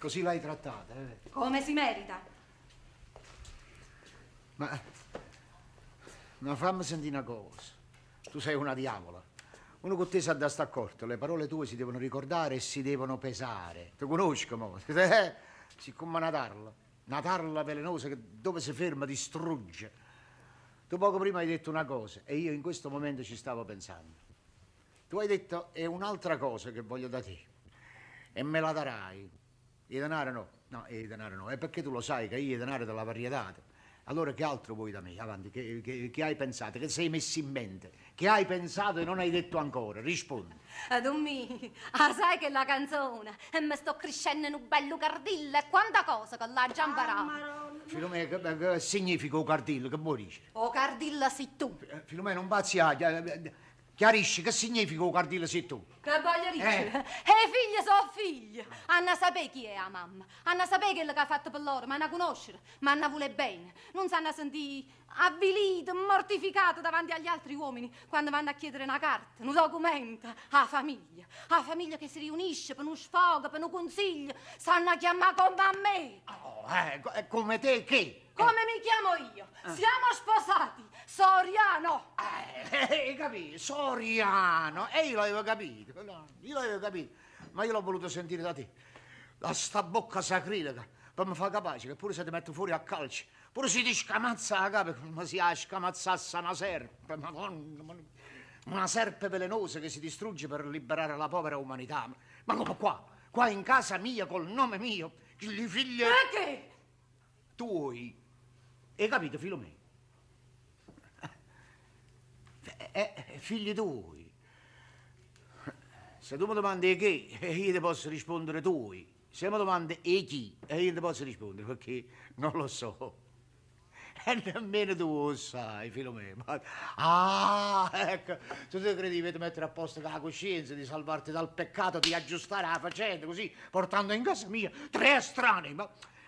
Così l'hai trattata, eh? Come si merita. Ma, ma fammi sentire una cosa. Tu sei una diavola. Uno con te sa da sta accorto, le parole tue si devono ricordare e si devono pesare. Ti conosco, mo. Eh, siccome una tarla, una tarla velenosa che dove si ferma distrugge. Tu poco prima hai detto una cosa e io in questo momento ci stavo pensando. Tu hai detto è un'altra cosa che voglio da te e me la darai. Il denaro no, no, il denaro no, è perché tu lo sai che io il denaro te l'avrei dato. Allora che altro vuoi da me? Avanti, che hai pensato? Che sei messo in mente? Che hai pensato e non hai detto ancora? Rispondi. Dommi, ah, sai che la canzone? E mi sto crescendo in un bello cardillo e quanta cosa che l'ha già imparato. Filomena, che significa o cardillo? Che vuoi dire? O cardillo sei tu. Filomena, non pazziare. Chiarisci, che significa o cardillo sei tu? Che voglio dire? E figli sono figli. Hanno sapere chi è la mamma. Hanno sapere quello che ha fatto per loro, ma hanno conoscere, ma hanno vuole bene. Non sanno sentire avvilito, mortificato davanti agli altri uomini quando vanno a chiedere una carta, un documento. La famiglia. La famiglia che si riunisce per uno sfogo, per un consiglio. Sanno chiamare come a me. Oh, come te che? Come mi chiamo io? Siamo sposati. Soriano. Hai capito? Soriano. E io l'avevo capito. No, io l'avevo capito. Ma io l'ho voluto sentire da te. Da sta bocca sacrilega. Per mi far capace che pure se ti metto fuori a calci, pure se ti scamazza la capo, come se la scamazzasse una serpe. Madonna, una serpe velenosa che si distrugge per liberare la povera umanità. Ma come qua? Qua in casa mia, col nome mio, i figli... Perché? Tuoi. Hai capito, Filomena? Figli tuoi. Se tu mi domandi che, io ti posso rispondere tuoi. Se mi domandi e chi, io ti posso rispondere perché non lo so. E nemmeno tu lo sai, Filomena. Ah, ecco, tu ti credi di mettere a posto la coscienza, di salvarti dal peccato, di aggiustare la faccenda, così, portando in casa mia tre estranei.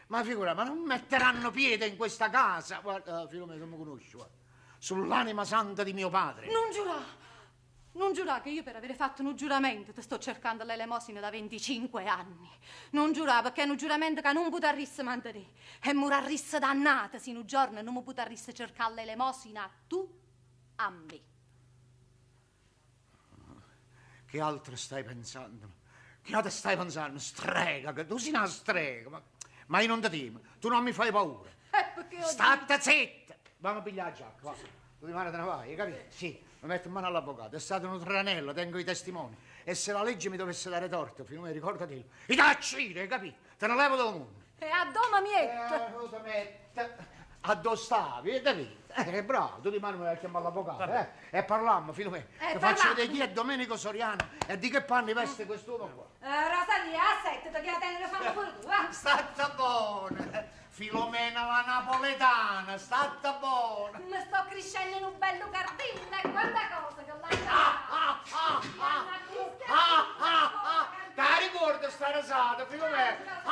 Ma figura, ma non metteranno piede in questa casa. Guarda, Filomena, tu mi conosci, guarda. Sull'anima santa di mio padre. Non giurà, non giurà che io per avere fatto un giuramento ti sto cercando l'elemosina da 25 anni. Non giurà perché è un giuramento che non potrisse mantenere. E morarrisse dannata se in un giorno non mi potrisse cercare l'elemosina tu a me. Che altro stai pensando? Che altro stai pensando? Strega, che tu sei una strega. Ma io non ti temo, tu non mi fai paura. Perché ho State zitta! Vamo a pigliare la giacca, va. Tu di mano te ne vai, hai capito? Sì, mi metto in mano all'avvocato, è stato un tranello, tengo i testimoni. E se la legge mi dovesse dare torto, Filomena, ricordatelo, i t'accide, hai capito? Te ne levo dal mondo. E a dove mi metto? Dove metto? A dove stavi, hai capito? Bravo, tu di mano mi vai a chiamare l'avvocato, eh? E parlammo, Filomena. Ti faccio vedere chi è Domenico Soriano e di che panni veste quest'uomo qua. Rosalia, aspetta, che la tenere fanno pure tu, va? Statta buona, Filomena la napoletana, statta buona. Mi sto crescendo in un bello cardillo e quanta cosa che l'hai Ah, ah, ah, ah, ah, ah, ah. Ti ricordo sta risata, Filomena?